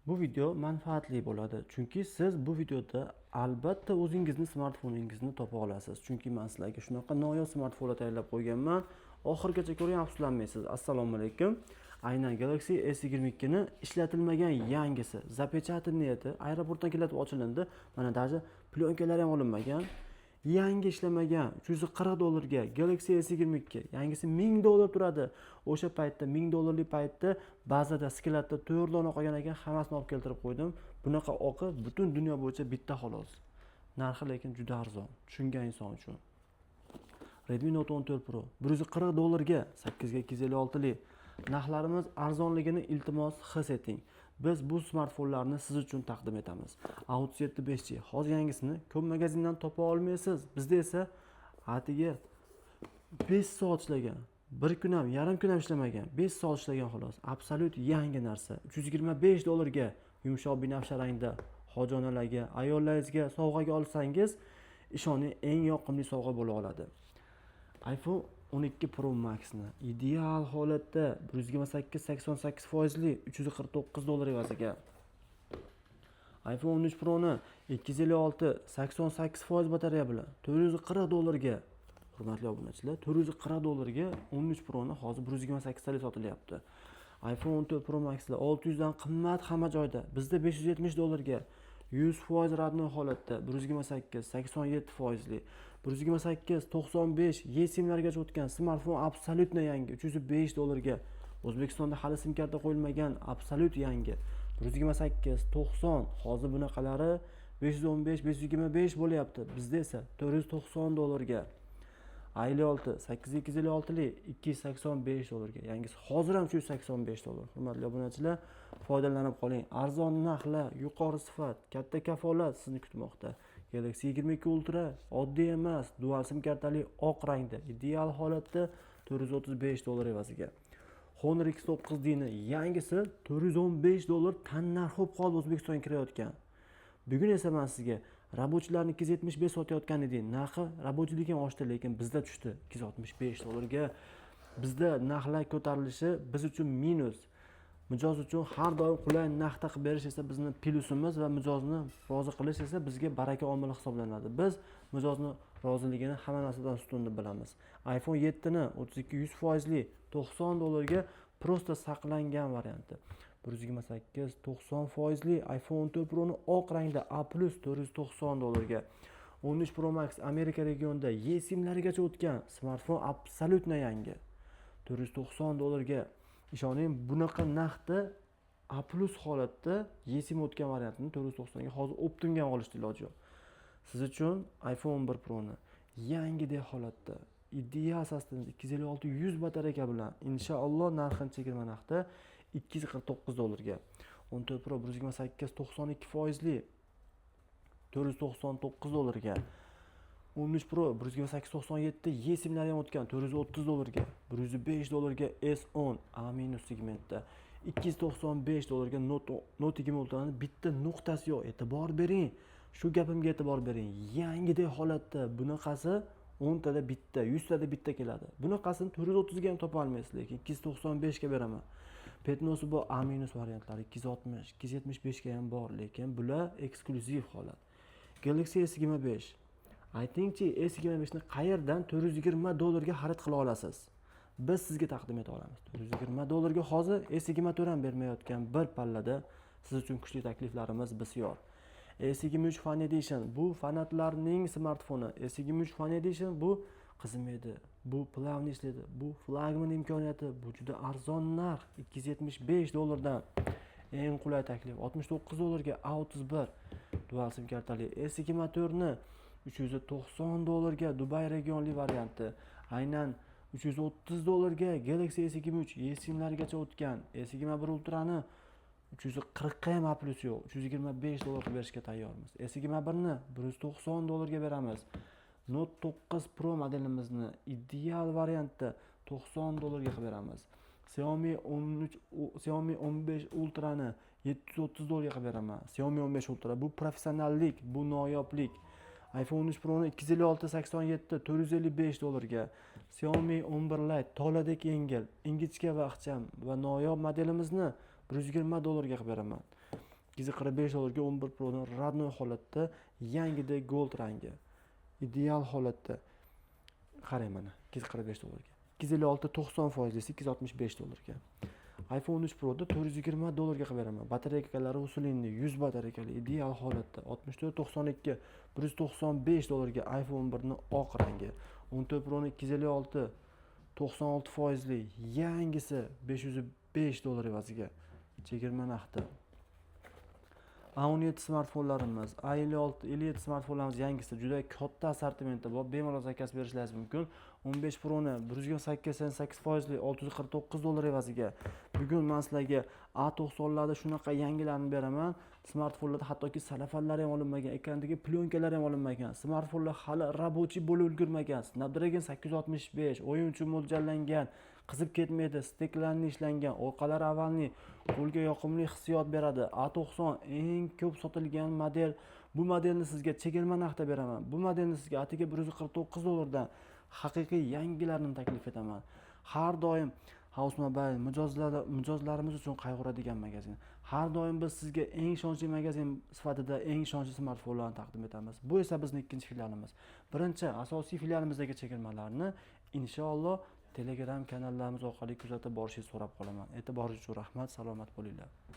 Bu video manfaatli bo'ladi, chunki siz bu videoda albatta o'zingizni smartfoningizni topa olasiz. Chunki men sizlarga shunaqa noyob smartfonlar tayyorlab qo'yganman. Oxirigacha ko'ring, afsuslanmaysiz. Assalomu alaykum. Aynan Galaxy S22 ni ishlatilmagan yangisi, запечатанный edi. Aeroportdan kelatib ochilindi. Mana, даже пленка lar ham olinmagan. Yangi, ishlamagan 340 dollarga Galaxy S22, yangisi 1000 dollar turadi. O'sha paytda, 1000 dollarlik paytda bazada, склад da 4 dona qolgan ekan, hammasini olib keltirib qo'ydim. Bunaqa oqi butun dunyo bo'yicha bitta xolos. Narxi lekin juda arzon, tushungan inson uchun. Redmi Note 14 Pro 140 dollarga, 8 ga 256 lik. Narxlarimiz arzonligini iltimos his eting. Biz bu smartfonlarni siz uchun taqdim etamiz. A37 5G hozir yangisini ko'p magazindan topa olmaysiz. Bizda esa atigi 5 soat ishlagan. Bir kun ham, yarim kun ham ishlamagan. 5 soat ishlagan xolos. Absolyut yangi narsa. 325 dollarga yumshoq binafsha rangda hoji onalarga, ayollaringizga sovg'aga olsangiz, ishoning, eng yoqimli sovg'a bo'la oladi. iPhone 12 Pro Maxni ideal holatda 128 88 foizli 349 dollar evaziga. iPhone 13 Pro'ni 256 88% batareya bilan 440 dollarga. Hurmatli obunachilar, 440 dollarga 13 Pro'ni hozir 128 talik sotilyapti. iPhone 14 Pro Maxlar 600 dan qimmat hamma joyda. Bizda 570 dollarga 100% родной holatda 128 87 foizli, 128 95 eSIMlargacha o'tgan smartfon, абсолютно yangi 305 dollarga. O'zbekistonda hali sim karta qo'yilmagan, absolyut yangi 128 90. Hozir bunaqalari 515, 525 bo'lyapti. Bizda esa 490 dollarga. A56 8256lik 285 dollarga. Yangisi hozir ham 385 dollar. Hurmatli obunachilar, foydalanib qoling. Arzon narxlar, yuqori sifat, katta kafolat sizni kutmoqda. Galaxy 22 Ultra oddiy emas, dual sim kartali, oq rangda, ideal holatda 435 dollar evaziga. Honor X9D ni yangisi 415 dollar tannarx bo'lib qoldi O'zbekistonga kirayotgan. Bugun esa man sizga рабочий larni 275 sotayotgan edik. Narxi рабочий lik ham oshdi, lekin bizda tushdi 265 dollarga. Bizda narxlar ko'tarilishi biz uchun minus. Mijoz uchun har doim qulay narxda qilib berish esa bizni plyusimiz va mijozni rozi qilish esa bizga baraka omili hisoblanadi. Biz mijozni roziligini hamma narsadan ustun deb bilamiz. iPhone 7 ni 32 100 foizli 90 dollarga, просто saqlangan varianti. 128 90 foizli iPhone 14 Pro'ni oq rangda A+ 490 dollarga. 13 Pro Max Amerika regionida eSIMlarigacha o'tgan smartfon, абсолютно yangi 490 dollarga. Ishoning, bunaqa narxda A+ holatda eSIM o'tgan variantini 490 ga hozir оптом ga ham olishni iloji yo'q. Siz uchun iPhone 11 Pro'ni yangidek holatda, ideal состояние 256 100 batareyka bilan, inshaalloh, narxini chegirma narxda 249 dollarga. 14 Pro 128 92 foizli 499 dollarga. 13 Pro 128 97 eSIMlari ham o'tgan 430 dollarga. 105 dollarga S10 A minus segmentda. 295 dollarga Note 20 Ultrani bitta nuqtasi yo'q. E'tibor bering. Shu gapimga e'tibor bering. Yangidek holatda bunaqasi 10 tada bitta, 100 tada bitta keladi. Bunaqasini 430 ga ham topa olmaysiz, lekin 295 ga beraman. Пятно si bor A minus variantlari 260, 275 ga ham bor, lekin bular eksklyuziv holat. Galaxy S25. Aytingchi, S25 ni qayerdan 420 dollarga xarid qila olasiz? Biz sizga taqdim eta olamiz. 420 dollarga hozir S24 ham bermayotgan bir pallada siz uchun kuchli takliflarimiz bisyor. S23 Fan Edition bu fanatlarning smartfoni. S23 Fan Edition bu qizimaydi. Bu плавный ishlaydi. Bu flagman imkoniyati. Bu juda arzon narx, 275 dollardan. Eng qulay taklif 69 dollarga A31 dual sim kartali. S24 ni 390 dollarga Dubay regionli varianti. Aynan 330 dollarga Galaxy S23 eSIMlargacha o'tgan. S21 Ultrani 340 ga ham A plus yo'q. 325 dollar qilib berishga tayyormiz. S21 ni 190 dollarga beramiz. Note 9 Pro modelimizni ideal variantda 90 dollarga qilib beramiz. Xiaomi 13, Xiaomi 15 Ultrani 730 dollarga qilib beraman. Xiaomi 15 Ultra bu professionallik, bu noyoblik. iPhone 13 Pro'ni 256 87 455 dollarga. Xiaomi 11 Lite toladek yengil, ingichka va ixcham va noyob modelimizni 120 dollarga qilib beraman. 245 dollarga 11 Pro'ni родной holatda, yangidek, gold rangi, ideal holatda. Qarang, mana, 245 dollarga. 256 90 foizlisi 265 dollarga. iPhone 13 Pro'da 420 dollarga qilib beraman. Батарейка lari усиленный, 100 батарейка li, ideal holatda. 64 92 195 dollarga iPhone 11 ni oq rangi. 14 Pro'ni 256 96 foizli yangisi 505 dollar evaziga, chegirma narxda. A17 smartfonlarimiz, A56, 57 smartfonlarimiz yangisi juda katta assortimentda bor, bemalol заказ berishlaringiz mumkin. 15 Pro'ni 128 88 foizli 649 dollar evaziga. Bugun man sizlarga A90larda shunaqa yangilarni beraman. Smartfonlarda hattoki salafanlari ham olinmagan, ekrandagi пленка lar ham olinmagan. Smartfonlar hali рабочий bo'lib ulgurmagan. Snapdragon 865, o'yin uchun mo'ljallangan, qizib ketmaydi, стеклянный ishlangan, orqalari овальный, qo'lga yoqimli hissiyot beradi. A90 eng ko'p sotilgan model. Bu modelni sizga chegirma narxda beraman. Bu modelni sizga atigi 149 dollardan haqiqiy yangilarini taklif etaman. Har doim House Mobile mijozlarimiz uchun qayg'uradigan magazin. Har doim biz sizga eng ishonchli magazin sifatida eng ishonchli smartfonlarni taqdim etamiz. Bu esa bizni ikkinchi filialimiz. Birinchi asosiy filialimizdagi chegirmalarni, inshaalloh, Telegram kanallarimiz orqali kuzatib borishingizni so'rab qolaman. E'tiboringiz uchun rahmat, salomat bo'linglar.